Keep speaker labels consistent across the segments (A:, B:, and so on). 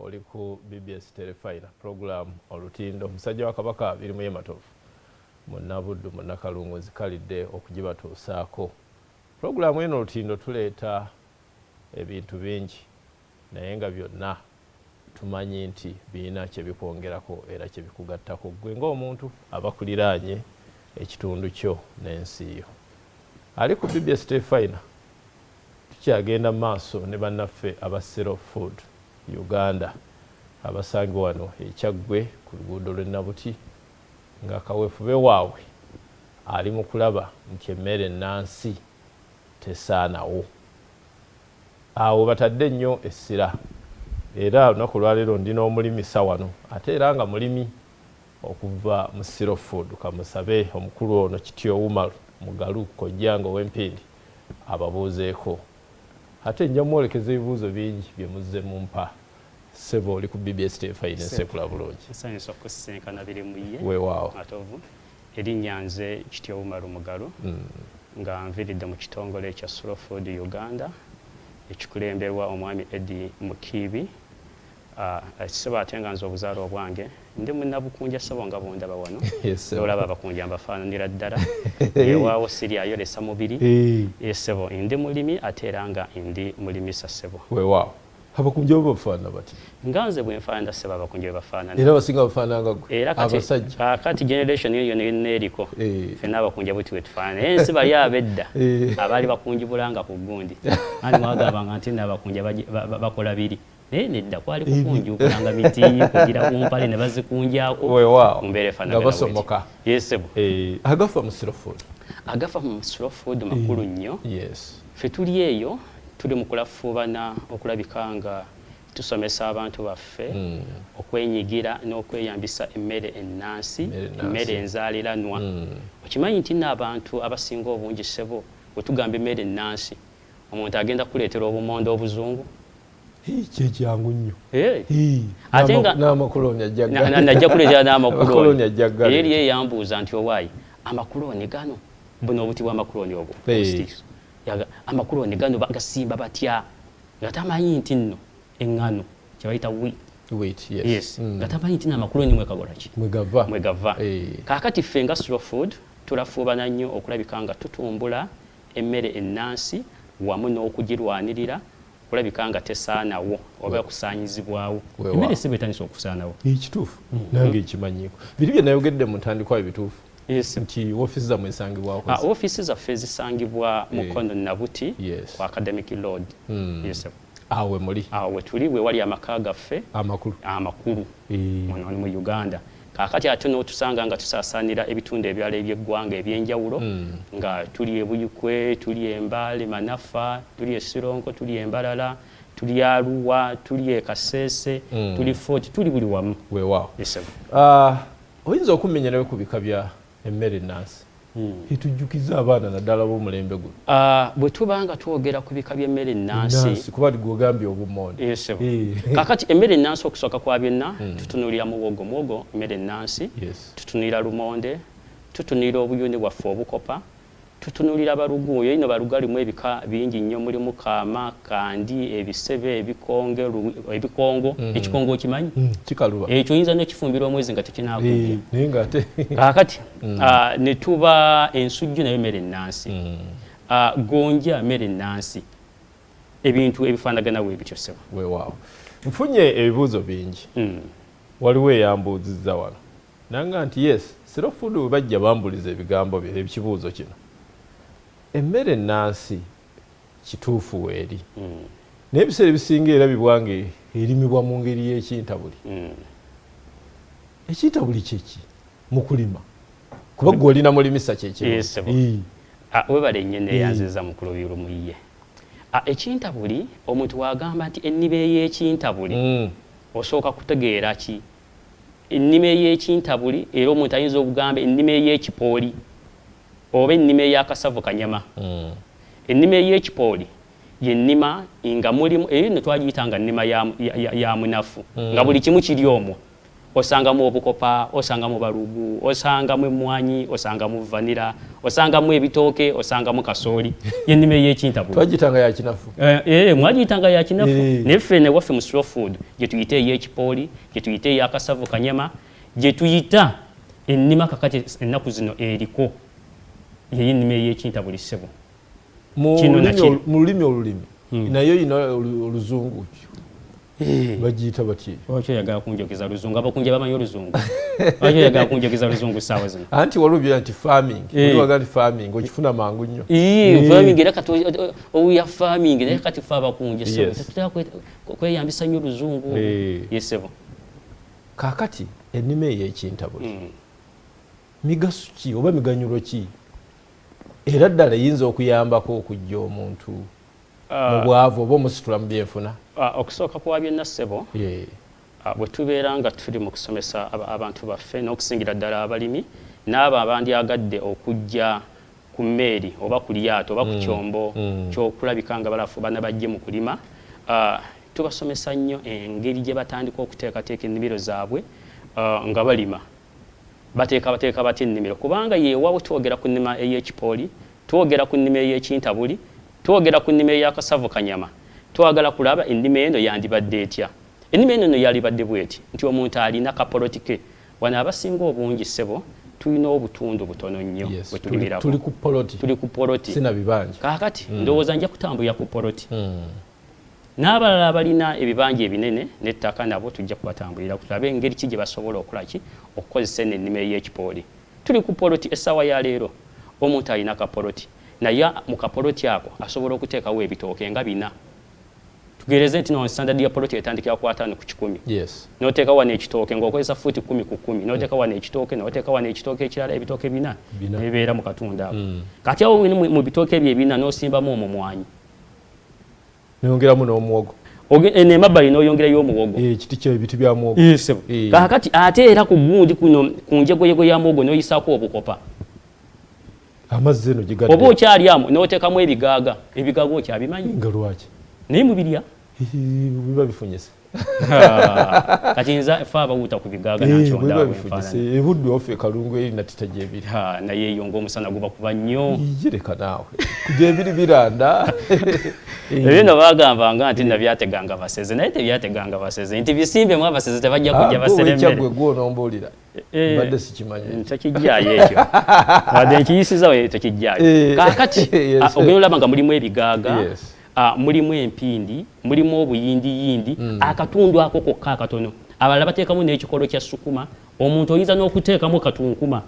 A: Oli ku BBS Terefayina, program Olutindo. Omusajja wa Kabaka birimu ye Matovu Munnabuddu Munnakalungu, nzikalidde okugibatuusaako. Puroguramu eno Olutindo tuleeta ebintu bingi, naye nga byonna tumanyi nti birina kyebikwongerako era kyebikugattako ggwe ng'omuntu, abakuliraanye, ekitundu kyo n'ensi yo. Ali ku BBS Terefayina, tukyagenda mu maaso ne bannaffe aba Slow Food Uganda, abasangibwa wano Ekyaggwe ku luguudo lw'e Nabuti, nga kaweefube waabwe ali mu kulaba nti emmere ennansi tesaanawo. Awo batadde nnyo essira, era olunaku olwaleero ndi n'omulimisa wano, ate era nga mulimi okuva mu Slow Food. Kamusabe omukulu ono Kityo Umaru Mugalu Kojjanga ow'Empindi ababuuzeeko, ate nja mwolekeza ebibuuzo bingi bye muzze mumpa. Ssebo, oli ku BBS Terefayina, ensekula bulungi.
B: Nsanyusa okusisinkana biri mu ye.
A: Weewaawo.
B: Matovu, erinnya nze Kityo Umaru Mugalu, nga nviiridde mu kitongole ekya Slow Food Uganda ekikulemberwa omwami Eddie Mukiibi. Ssebo, ate nga nze obuzaale obwange ndi munnabukunja, ssebo, nga bwondaba wano. Olaba abakunja mbafaananira ddala, ewaawo siri ayolesa mubiri. Ssebo, ndi mulimi ate era nga ndi mulimisa, ssebo.
A: Weewaawo. Abakunja bo bafaanana bati?
B: Nga nze bwe nfaanana, ssebo, abakunja bwe bafaanana.
A: Era abasinga bafaananga gwe?
B: Era kati
A: abasajja.
B: Kakati generation eyo yonna yonna eriko, ffenna abakunja bwe tuwe tufaanana. Naye ensi bali ab'edda abaali bakunjibulanga ku gundi, andi mwagambanga nti nno abakunja bakola biri, naye nedda, kwali kukunjukulanga miti kugira ku mpale ne bazikunjako. Ku mbeera
A: nga
B: efaanagana bweti.
A: Basomoka.
B: Yes, ssebo.
A: Agafa mu Slow Food?
B: Agafa mu Slow Food makulu nnyo. Ffe tuli eyo, tuli mu kulafuubana okulabika nga tusomesa abantu baffe okwenyigira n'okweyambisa emmere ennansi.
A: Emmere ennansi.
B: Emmere enzaaliranwa. Okimanyi nti nno abantu abasinga obungi, ssebo, bwe tugamba emmere ennansi, omuntu agenda kuleetera obumonde obuzungu.
A: Kyekyangu nnyo.
B: Ate
A: n'amakuloni ajja
B: najja kuleetera n'amakuloni.
A: Amakuloni ajja
B: Era eri eyambuuza nti, "Owaayi, amakuloni gano, buno obuti bw'amakuloni obwo, sticks." Amakuloni gano bagasimba batya? Nga tamanyi nti nno eŋŋano kyebayita wheat.
A: Wheat, yes.
B: Yes. Nga tamanyi nti namakuloni mwekagola ki?
A: Mwegava.
B: Mwegava. Kaakati ffe nga Slow Food tulafuubana nnyo okulabika nga tutumbula emmere ennansi wamu n'okugirwanirira okulabika nga tesaanawo oba okusaanyizibwawo. Emmere si bwetandisa okusaanawo.
A: Kituufu, nange nkimanyiiko biri bye nayogedde mu ntandikwa ebituufu
B: Yes.
A: nti woofiisi zammwe esangibwako?
B: Ofiisi zaffe zisangibwa Mukono Nabuti ku Academic Road. Yes.
A: Awo we muli?
B: Awo we tuli, we wali amaka gaffe.
A: Amakulu.
B: Amakulu muno mu Uganda. Kaakati ate n'otusanga nga tusaasaanira ebitundu ebirala ebyeggwanga ebyenjawulo, nga tuli e Buyikwe, tuli e Mbale Manafa, tuli e Sironko, tuli e Mbarara, tuli Aruwa, tuli e Kaseese, tuli Fort, tuli buli wamu.
A: Weewaawo.
B: Yes.
A: Oyinza okumenyerayo ku bika bya emmere ennansi, etujjukiza abaana naddala b'omulembe guno?
B: Bwe tuba nga twogera ku bika by'emmere ennansi,
A: ennansi, kuba gwogambye obumonde.
B: Yes. Kaakati emmere ennansi, okusooka kwa byonna tutunuulira muwogo. Muwogo mmere ennansi. Tutunuulira lumonde, tutunuulira obuyuni bwaffe obukopa, tutunuulira balugu. Oyo ino balugu alimu ebika bingi nnyo, mulimu kaama, kandi, ebisebe, ebikonge, ebikongo. Ekikongo okimanyi?
A: Kikaluba.
B: Ekyo oyinza n'okifumbira omwezi nga tekinakujja.
A: Naye nga ate
B: Kaakati ne tuba ensujju, nayo mmere ennansi. Gonja mmere ennansi. Ebintu ebifaanagana bwe bityo, ssebo.
A: Weewaawo, nfunye ebibuuzo bingi. Waliwo eyambuuzizza wano nanga nti, "Yes, Slow Food bwe bajja bambuliza ebigambo bye." Ekibuuzo kino, emmere ennansi kituufu weeri, naye ebiseera ebisinga erabibwa nga erimibwa mu ngeri y'ekintabuli. Ekintabuli kyeki mu kulima? Kuba gwe olina mulimisa, kyekiro.
B: Yes, ssebo. Webale nnyo, neeyanziza mukulu Birumuye. Ekintabuli, omuntu wagamba nti ennima ey'ekintabuli, osooka kutegeera ki ennima ey'ekintabuli? Era omuntu ayinza okugamba ennima ey'ekipooli oba ennima ey'akasavu kanyama. Ennima ey'ekipooli yennima nga mulimu eyo nno twagiyita nga nnima ya munafu, nga buli kimu kiri omwo. Osangamu obukopa, osangamu balugu, osangamu emmwanyi, osangamu vanira, osangamu ebitooke, osangamu kasooli. Yennima ey'ekintabuli.
A: Twagiyitanga ya kinafu.
B: Mwagiyitanga ya kinafu. Naye ffe ne waffe mu Slow Food gye tuyita ey'ekipooli, gye tuyita ey'akasavu kanyama, gye tuyita ennima kakati ennaku zino eriko yey'ennima ey'ekintabuli ssebo.
A: Mu lulimi olulimi naye oyina oluzungu bagiyita batya?
B: Okyayagala kunjogeza luzungu, abakunja bamanyi oluzungu. Okyayagala kunjogeza luzungu ssaawa zino.
A: Anti waliwo bya nti farming, waliwo nti farming okifuna mangu nnyo.
B: Farming era kati oya farming naye kati ffe abakunja ssebo tetutera kweyambisa nnyo oluzungu. Yes ssebo.
A: Kaakati ennima ey'ekintabuli migaso ki oba miganyulo ki? Era ddala eyinza okuyambako okuggya omuntu mu bwavu oba omusitula mu byenfuna?
B: Okusooka kwa byonna ssebo, bwe tubeera nga tuli mu kusomesa abantu baffe n'okusingira ddala abalimi n'abo abandyagadde okujja ku mmeeri oba ku lyato oba ku kyombo ky'okulabika nga balafu bana bajje mu kulima, tubasomesa nnyo engeri gye batandika okuteekateeka ennimiro zaabwe nga balima. Bateeka batya ennimiro, kubanga yeewaabwe twogera ku nnima ey'ekipooli, twogera ku nnima ey'ekintabuli, twogera ku nnima ey'akasavu kanyama. Twagala kulaba ennima eno yandibadde etya. Ennima eno nno yalibadde bweti nti omuntu alina kapoloti ke. Wano abasinga obungi ssebo tulina obutundu butono nnyo bwe tulimirako.
A: Tuli ku poloti.
B: Tuli ku poloti.
A: Sina bibanja.
B: Kaakati ndowooza nja kutambulira ku poloti. N'abalala abalina ebibanja ebinene n'ettaka nabo tujja kubatambulira tulabe engeri ki gye basobola okukola ki okukozesa eno ennima ey'ekipooli. Tuli ku poloti essaawa ya leero. Omuntu alina kapoloti naye mu kapoloti ako asobola okuteekawo ebitooke nga 4. Tugereze nti no standard ya poloti etandikira ku 5 ku 100.
A: Yes.
B: N'oteeka wano ekitooke ng'okozesa fuuti 10 ku 10, n'oteeka wano ekitooke, n'oteeka wano ekitooke ekirala, ebitooke 4 nebibeera mu katundu ako. Kati awo mu bitooke ebyo 4 n'osimbamu omumwanyi.
A: N'oyongeramu n'omuwogo.
B: Emabbali n'oyongerayo omuwogo.
A: Ekiti kyo ebiti bya muwogo.
B: Kaakati ate era ku gundi kuno ku njegoyego ya muwogo n'oyisaako obukopa.
A: Amazzi eno gye gadde.
B: Oba okyali amu n'oteekamu ebigaaga. Ebigaaga okyabimanyi?
A: Nga lwaki?
B: Naye mubirya?
A: Biba bifunyise.
B: Kati nze ffe abawuuta ku bigaaga nankyonda
A: awo enfaanana. Ebuddu waffe Kalungu eri natita gyebiri.
B: Naye eyo ng'omusana gubakuba nnyo.
A: Gireka naawe. Gyebiri biranda.
B: Ebyo nno baagambanga nti nabyateganga baseze, naye tebyateganga baseze. Nti bisimbemu abaseze tebajja kujja baseremmere.
A: Gwe ekyagwe gw'onombuulira. Mbadde sikimanyi.
B: Tekijjaayo ekyo. Wadde nkiyisiza we tekijjaayo. Kaakati ogenda olaba nga mulimu ebigaaga. Mulimu empindi, mulimu obuyindiyindi, akatundu ako kokka akatono. Abalala bateekamu n'ekikolo kya sukuma. Omuntu oyinza n'okuteekamu katunkuma.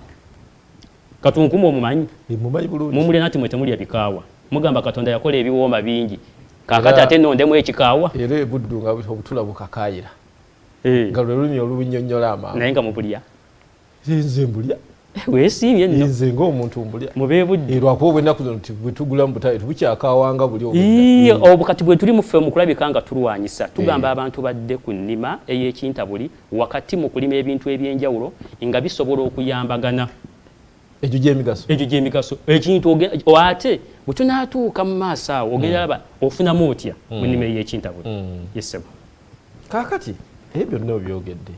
B: Katunkuma omumanyi?
A: Mumanyi bulungi.
B: Mumulya nati mwe temulya bikaawa. Mugamba Katonda yakola ebiwooma bingi. Kaakati ate nnondemu ekikaawa.
A: Era ebuddu nga obutula bukakaayira. Nga lwe lulimi olubunnyonnyola amangu.
B: Naye nga mubulya?
A: Nze mbulya.
B: Weesiimye nno.
A: Nze ng'omuntu mbulya.
B: Mubeebudde.
A: Lwakuba obw'ennaku zino bwe tugula mu butale tebukyakaawanga buli obudde.
B: Obwo kati bwe tuli mu ffe mu kulabika nga tulwanyisa. Tugamba abantu badde ku nnima ey'ekintabuli wakati mu kulima ebintu eby'enjawulo nga bisobola okuyambagana.
A: Egyo gy'emigaso.
B: Egyo gy'emigaso. Ekintu ate bwe tunaatuuka mu maaso awo ogenda laba ofunamu otya mu nnima ey'ekintabuli. Yes ssebo.
A: Kaakati ebyo byonna obyogedde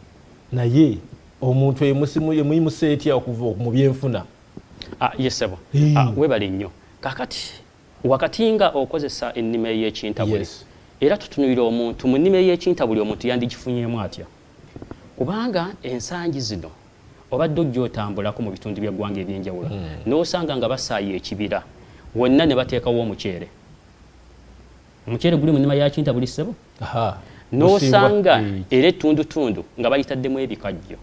A: naye omuntu emuyimusa etya okuva mu byenfuna?
B: Yes ssebo. Weebale nnyo. Kaakati wakati nga okozesa ennima ey'ekintabuli era tutunuulira omuntu mu nnima ey'ekintabuli omuntu yandigifunyeemu atya? Kubanga ensangi zino obadde ojja otambulako mu bitundu by'eggwanga eby'enjawulo n'osanga nga basaaye ekibira wonna ne bateekawo omuceere. Omuceere guli mu nnima ya kintabuli ssebo? N'osanga era ettundutundu nga bayitaddemu ebikajjo,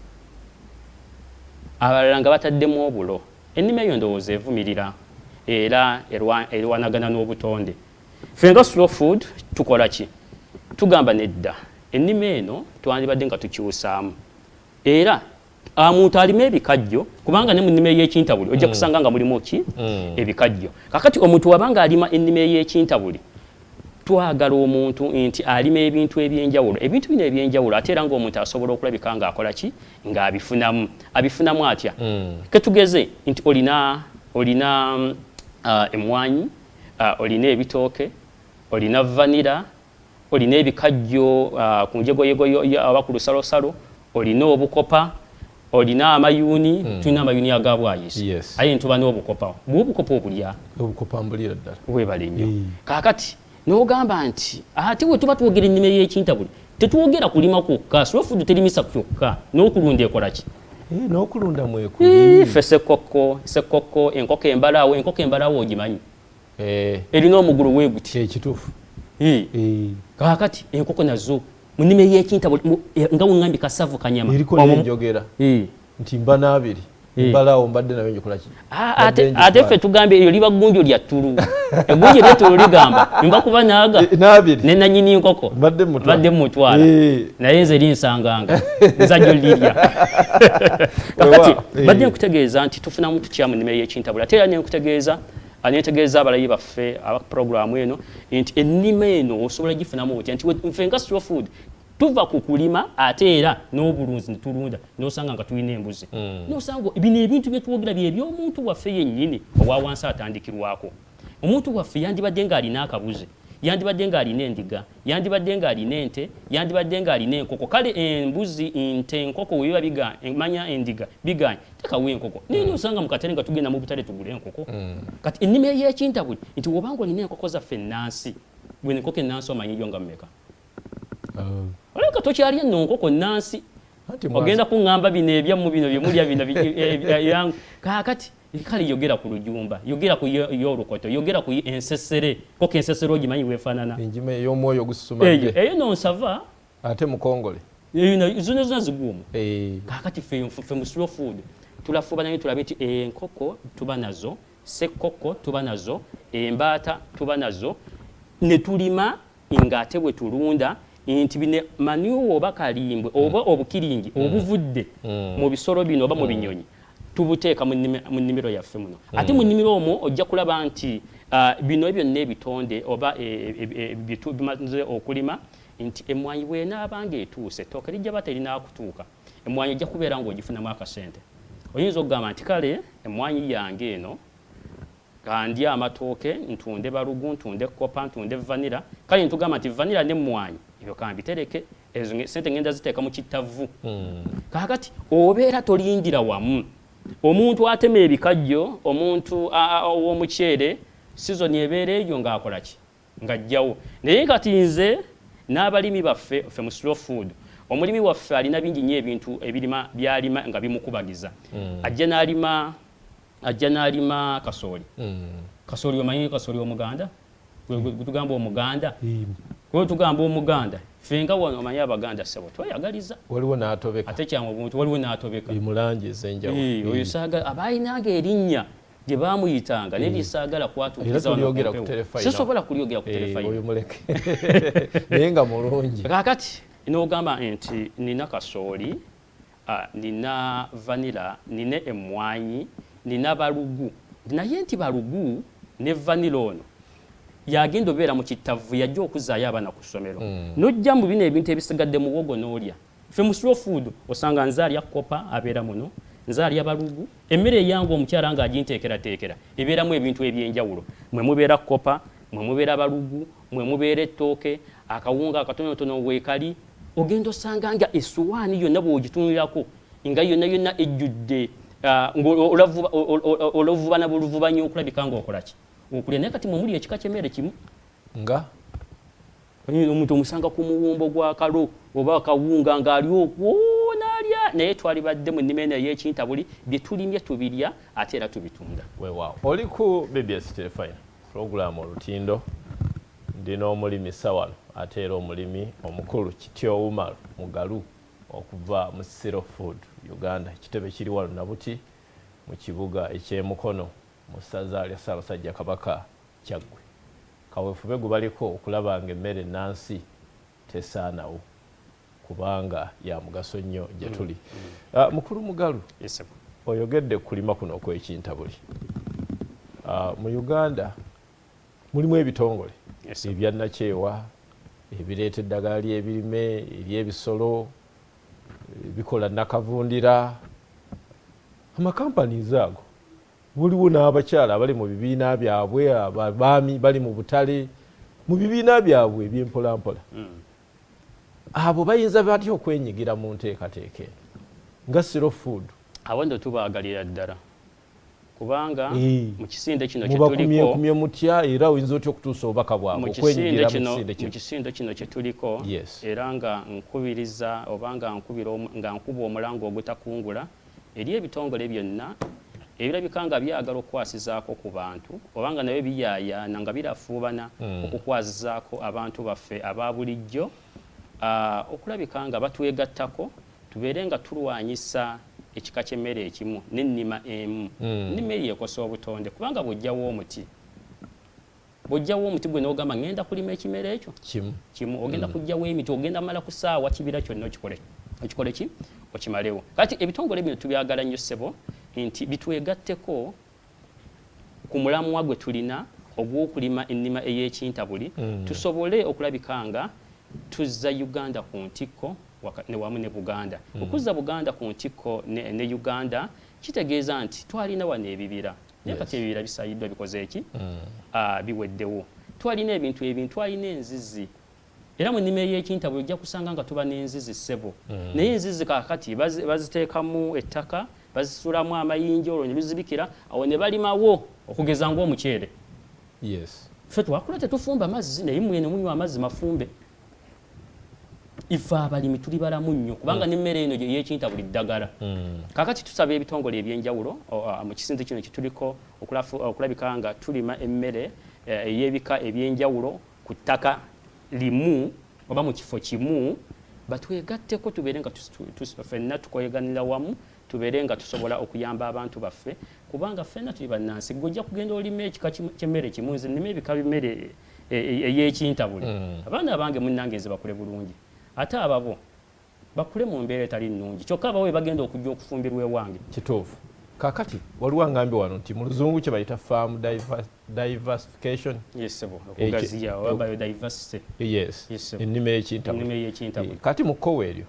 B: abalala nga bataddemu obulo. Ennima eyo ndowooza evumirira era erwanagana n'obutonde. Ffe nga Slow Food tukola ki? Tugamba nedda, ennima eno twandibadde nga tukyusaamu. Era omuntu alima ebikajjo, kubanga ne mu nnima ey'ekintabuli ojja kusanga nga mulimu ki? Ebikajjo. Kaakati omuntu wabanga alima ennima ey'ekintabuli, twagala omuntu nti alima ebintu eby'enjawulo. Ebintu bino eby'enjawulo ate era ng'omuntu asobola okulabika ng'akola ki? Ng'abifunamu. Abifunamu atya? Ketugeze nti olina emmwanyi, olina ebitooke, olina vanira, olina ebikajjo ku njegoyego oba ku lusalosalo, Olina obukopa, olina amayuuni. Tulina amayuuni aga bwayisi. Aye ntuba n'obukopa. Bwobukopa obulya?
A: Obukopa mbulira ddala.
B: Webale nnyo. Kaakati n'ogamba nti ate we tuba twogera ennima ey'ekintabuli, tetwogera kulima kwokka. Slow Food terimisa kyokka, n'okulunda ekola ki?
A: N'okulunda mwekuli.
B: Ffe sekkokko, sekkokko, enkoko embalaawo. Enkoko embalaawo ogimanyi? Erina omugulu weeguti.
A: Ekituufu.
B: Kaakati enkoko nazo mu nnima ey'ekintabuli, nga weŋŋambye kasavu kanyama.
A: Eriko n'enjogera nti mba n'abiri, mbalaawo mbadde nayo njikola ki?
B: Ate ffe tugambye eyo liba ggunjo lya ttulu. Eggunjo ly'ettulu ligamba mba kuba naaga
A: n'abiri
B: ne nannyini nkoko
A: mbadde
B: mutwala, naye nze linsanganga nzajjo lirya. Kakati badde nkutegeeza nti tufunamu tutya mu nnima ey'ekintabuli. Ate era nenkutegeeza, nentegeeza abalayi baffe aba puroguramu eno nti ennima eno osobola gifunamu otya, nti nfe nga Slow Food tuva ku kulima ate era n'obulunzi, netulunda, nosanga nga tulina embuzi, nosanga bino ebintu byetwogera byeby'omuntu waffe yennyini owa wansi atandikirwako. Omuntu waffe yandibadde ng'alina akabuzi, yandibadde ng'alina endiga, yandibadde ng'alina ente, yandibadde ng'alina enkoko. Kale embuzi, nte, enkoko webiba biganye, manya endiga biganye, tekawo enkoko. Naye nosanga mu katale nga tugenda mu butale tugule enkoko. Kati ennima ey'ekintabuli nti wobanga olina enkoko zaffe ennansi, bwe enkoko ennansi omanyiyo nga mmeka? Olabika tokyali enno nkoko nnansi. Ogenda kuŋŋamba bino ebyammwe, bino byemulya bino. Kaakati kale yogera ku lujumba, yogera ku y'olukoto, yogera ku ensesere. Koko ensesere ogimanyi weefaanana?
A: Enjima ey'omwoyo ogususumadde.
B: Eyo nonsava.
A: Ate mukongole.
B: Zona zona ziguumu. Kaakati ffe mu Slow Food tulafuba naye tulabe nti enkoko tuba nazo, sekkokko tuba nazo, embaata tuba nazo, ne tulima ng'ate bwe tulunda, nti bine manure oba kalimbwe oba obukiringi obuvudde mu bisolo bino oba mu binyonyi tubuteeka mu nnimiro yaffe muno. Ate mu nnimiro omwo ojja kulaba nti bino byonna ebitonde oba bimaze okulima, nti emmwanyi bw'enaaba ng'etuuse, ettooke lijja ba terinakutuuka, emmwanyi ojja kubeera ng'ogifunamu akasente. Oyinza okugamba nti kale emmwanyi yange eno kandya amatooke, ntunde balugu, ntunde kopa, ntunde vanilla. Kale ntugamba nti vanilla n'emmwanyi ebyo kambitereke, ezo sente ngenda ziteeka mu kittavu. Kaakati obeera tolindira wamu. Omuntu atema ebikajjo, omuntu ow'omuceere, sizoni ebeera eyo ng'akola ki? Ng'ajjawo. Naye kati nze n'abalimi baffe, ffe mu Slow Food, omulimi waffe alina bingi nnyo ebintu ebirima byalima nga bimukubagiza. Ajja n'alima kasooli. Kasooli omanyi kasooli omuganda? Gwe tugamba omuganda, gwe tugamba omuganda, ffe nga wano omanyi abaganda ssebo tweyagaliza.
A: Waliwo n'atobeka.
B: Ate kyamu buntu, waliwo n'atobeka.
A: Mu langi ez'enjawulo.
B: Oyo saagala abalinanga erinnya gye baamuyitanga, naye lyesaagala kwatuukiza.
A: Wano ku terefayina.
B: Sisobola kulyogera ku terefayina.
A: Oyo muleke, naye nga mulungi.
B: Kaakati n'ogamba nti nina kasooli, nina vanilla, nina emmwanyi, nina balugu, naye nti balugu ne vanilla ono yagenda obeera mu kittavu, yajja okuzaayo abaana ku ssomero. Nojja mu bino ebintu ebisigadde, muwogo n'olya. Ffe mu Slow Food osanga nze alya kopa abeera muno, nze alya balugu. Emmere eyange omukyala ng'aginteekerateekera ebeeramu ebintu ebyenjawulo, mwe mubeera kopa, mwe mubeera balugu, mwe mubeera ettooke, akawunga akatonotono weekali. Ogenda osanga nga essowaani yonna bw'ogitunulirako nga yonna yonna ejjudde, ng'oluvubana buluvubanya okulabika ng'okolaki okulya. Naye kati mwe muli ekika ky'emmere kimu.
A: Nga
B: omuntu omusanga ku muwumbo gwa kalo oba akawunga ng'ali okwo n'alya, naye twalibadde mu nnima eno ey'ekintabuli bye tulimye tubirya ate era tubitunda.
A: Weewaawo. Oli ku BBS Terefayina, puroguramu Olutindo. Ndi n'omulimisa wano ate era omulimi omukulu Kityo Umar Mugalu okuva mu Slow Food Uganda. Ekitebe kiri wano Nabuti mu kibuga ekyemukono mu ssaza lya Ssaabasajja Kabaka Kyaggwe. Kaweefube gwe baliko okulaba nga emmere ennansi tesaanawo, kubanga ya mugaso nnyo gye tuli. Mukulu Mugalu, oyogedde kulima kuno okw'ekintabuli. Mu Uganda mulimu ebitongole ebyannakyewa ebireeta eddagala ly'ebirime, ery'ebisolo, bikola nakavundira, amakampanies ago. Waliwo n'abakyala abali mu bibiina byabwe, abaami bali mu butale mu bibiina byabwe ebyempolampola. Abo bayinza batya okwenyigira mu nteekateeka eno nga Slow Food?
B: Abo nno tubaagalira ddala, kubanga mu kisinde kino kyetuliko
A: Mubakumyekumye mutya, era oyinza otya okutuusa obubaka bwabwe
B: mu kisinde
A: okwenyigira mu
B: kino
A: kisinde
B: mu
A: kino?
B: Kisinde kino kyetuliko, era nga nkubiriza oba nga nkubira nga nkuba omulanga ogutakungula eri ebitongole byonna ebirabika nga byagala okukwasizaako ku bantu, oba nga nabyo biyaayaana nga birafuubana okukwasizaako abantu baffe aba bulijjo, okulabika nga batwegattako tubeere nga tulwanyisa ekika ky'emmere ekimu n'ennima emu. Ennima eyo ekosa obutonde, kubanga bw'ojjawo omuti gwe n'ogamba ngenda kulima ekimere ekyo
A: kimu,
B: kimu, ogenda kujjawo emiti, ogenda mala kusaawa kibira kyonna, okikole ki, okimalewo. Kati ebitongole bino tubyagala nnyo, ssebo, nti bitwegatteko ku mulamwa gwe tulina ogw'okulima ennima ey'ekintabuli, tusobole okulabika nga tuzza Uganda ku ntikko ne wamu ne Buganda. Okuzza Buganda ku ntikko ne Uganda kitegeeza nti twalina wano ebibira, naye kati ebibira bisayiddwa, bikoze eki? Biweddewo. Twalina ebintu, twalina enzizi, era mu nnima ey'ekintabuli ojja kusanga nga tuba n'enzizi, ssebo. Naye enzizi kaakati baziteekamu ettaka, bazisuulamu amayinja, olwo ne luzibikira awo ne balimawo okugeza ng'omuceere. Ffe twakula tetufumba mazzi, naye mmwe ne munywa amazzi mafumbe. Ife abalimi tuli balamu nnyo, kubanga n'emmere eno ey'ekintabuli ddagala. Kaakati tusaba ebitongole ebyenjawulo mu kisinzi kino kituliko okulabika nga tulima emmere ey'ebika ebyenjawulo ku ttaka limu oba mu kifo kimu, batwegatteko tubeere nga ffenna tukoyeganira wamu, tubeere nga tusobola okuyamba abantu baffe, kubanga ffenna tuli bannansi. Gwe ojja kugenda olima ekika ky'emmere kimu, nze nnima ebika by'emmere ey'ekintabuli. Abaana abange munnange nze bakule bulungi, ate ababo bakule mu mbeera etali nnungi, kyokka abawe bagenda okujja okufumbirwa ewange.
A: Kituufu. Kakati waliwo angambye wano nti mu Luzungu kye bayita farm diversification.
B: Yes, ssebo, okugaziya oba biodiversity.
A: Yes.
B: Yes, sir.
A: Ennima ey'ekintabuli.
B: Ennima ey'ekintabuli.
A: Kati mu kkowa eryo,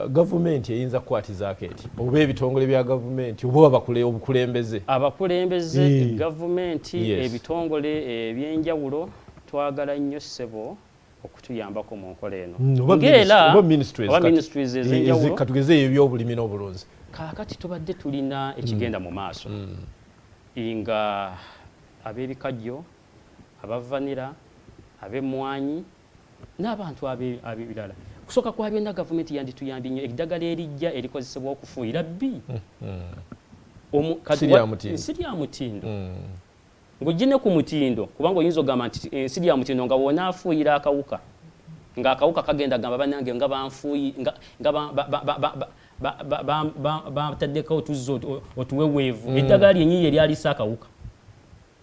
A: gavumenti eyinza kukwatizaako eti, oba ebitongole bya gavumenti, oba obukulembeze?
B: Abakulembeze, gavumenti, ebitongole ebyenjawulo, twagala nnyo, ssebo, okutuyambako mu nkola eno.
A: Oba
B: Ng'era
A: oba ministries
B: oba ministries ez'enjawulo.
A: Katugeze ebyobulimi n'obulunzi.
B: Kaakati tubadde tulina ekigenda mu maaso nga ab'ebikajjo, abavanira, ab'emmwanyi n'abantu ab'ebirala. Kusooka kwa byonna, gavumenti yandituyambye nnyo eddagala erijja erikozesebwa okufuuyira bbi.
A: Si lya mutindo.
B: Si lya mutindo. Ng'ojje ne ku mutindo, kubanga oyinza okugamba nti ensi lya mutindo, nga bw'onaafuuyira akawuka, ng'akawuka kagenda gamba, "Bannange, nga banfuuyi, nga bataddeko otuzzi otuweweevu." Eddagala lyennyini eryalisa akawuka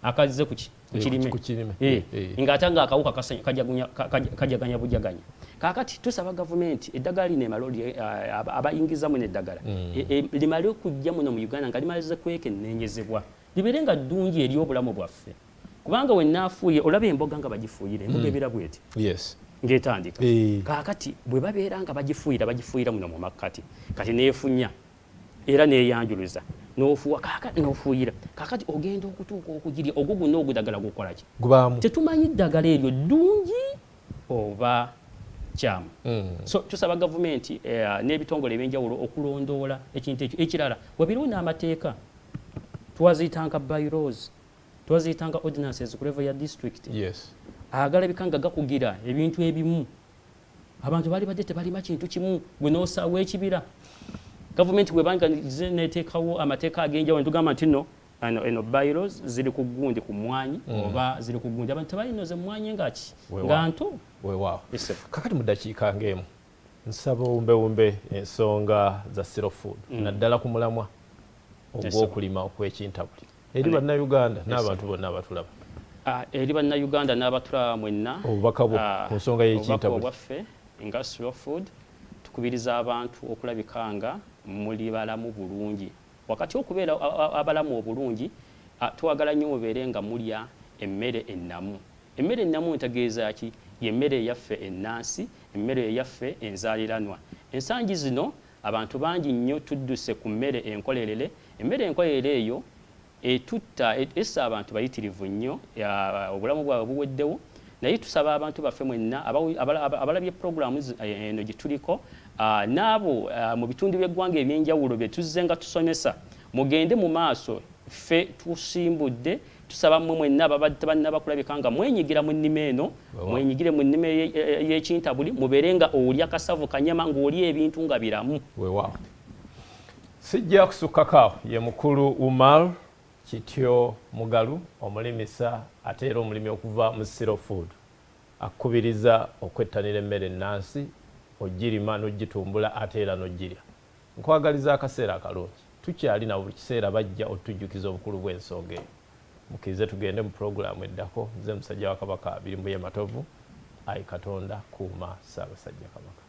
B: akazze ku kirime.
A: Ku kirime.
B: Ng'ate ng'akawuka kajaganya bujaganya. Kaakati tusaba gavumenti eddagala lino emale abayingiza muno eddagala limale okujja muno mu Uganda nga limaze kwekenneenyezebwa, libeere nga ddungi eri obulamu bwaffe, kubanga wenaafuuye olaba emboga nga bagifuuyira, emboga ebeera bweti ng'etandika. Kaakati bwe babeera nga bagifuuyira, bagifuuyira muno mu makkati, kati neefunya era neeyanjuluza n'ofuuwa, kaakati n'ofuuyira, kaakati ogenda okutuuka okugirya, ogwo gwonna ogudagala gukola ki?
A: Gubaamu.
B: Tetumanyi ddagala eryo ddungi oba kyamu. So tusaba gavumenti n'ebitongole ebyenjawulo okulondoola ekintu ekyo. Ekirala, wabeerewo n'amateeka, twaziyitanga bylaws, twaziyitanga ordinances ku level ya district, agalabika nga gakugira ebintu ebimu. Abantu baali badde tebalima kintu kimu, gwe n'osaawa ekibira. Gavumenti bwebanga neteekawo amateeka ag'enjawulo, netugamba nti nno eno bylaws ziri ku gundi, ku mmwanyi, oba ziri ku gundi, abantu tebalinoze emmwanyi ngaki nga nto.
A: Weewaawo.
B: Yes, sir.
A: Kakati mu ddakiika ng'emu, nsaba owumbewumbe ensonga za Slow Food, naddala ku mulamwa ogw'okulima okw'ekintabuli, eri Bannayuganda n'abantu bonna abatulaba.
B: Eri Bannayuganda n'abatulaba mwenna,
A: Obubaka bwo ku nsonga
B: obubaka
A: y'ekintabuli.
B: obwaffe nga Slow Food, tukubiriza abantu okulabika nga muli balamu bulungi. Wakati okubeera abalamu obulungi, twagala nnyo mubeere nga mulya emmere ennamu. Emmere ennamu ntegeeza ki? Yemmere eyaffe ennansi, emmere eyaffe enzaaliranwa. Ensangi zino abantu bangi nnyo tudduse ku mmere enkolerere. Emmere enkolerere eyo etutta, essa abantu bayitirivu nnyo, obulamu bwabwe buweddewo. Naye tusaba abantu baffe mwenna abalabye puroguramu eno gye tuliko n'abo mu bitundu by'eggwanga ebyenjawulo bye tuzze nga tusomesa, mugende mu maaso. Ffe tusimbudde, tusaba mmwe mwenna ababadde tebannaba kulabika nga mwenyigira mu nnima eno, mwenyigire mu nnima y'ekintabuli, mubeere nga olya kasavu kanyama, ng'olya ebintu nga biramu.
A: Weewaawo, sijja kusukkako awo. Ye mukulu Umar Kityo Mugalu, omulimisa ate era omulimi okuva mu Slow Food, akukubiriza okwettanira emmere ennansi, ogirima n'ogitumbula ate era n'ogirya. Nkwagaliza akaseera akalungi. Tukyali nabo buli kiseera, bajja otujjukiza obukulu bw'ensonga eyo. Mukkirize tugende mu pulogulaamu eddako. Nze musajja wa Kabaka Birimuye Matovu. Ayi Katonda, kuuma Ssaabasajja Kabaka.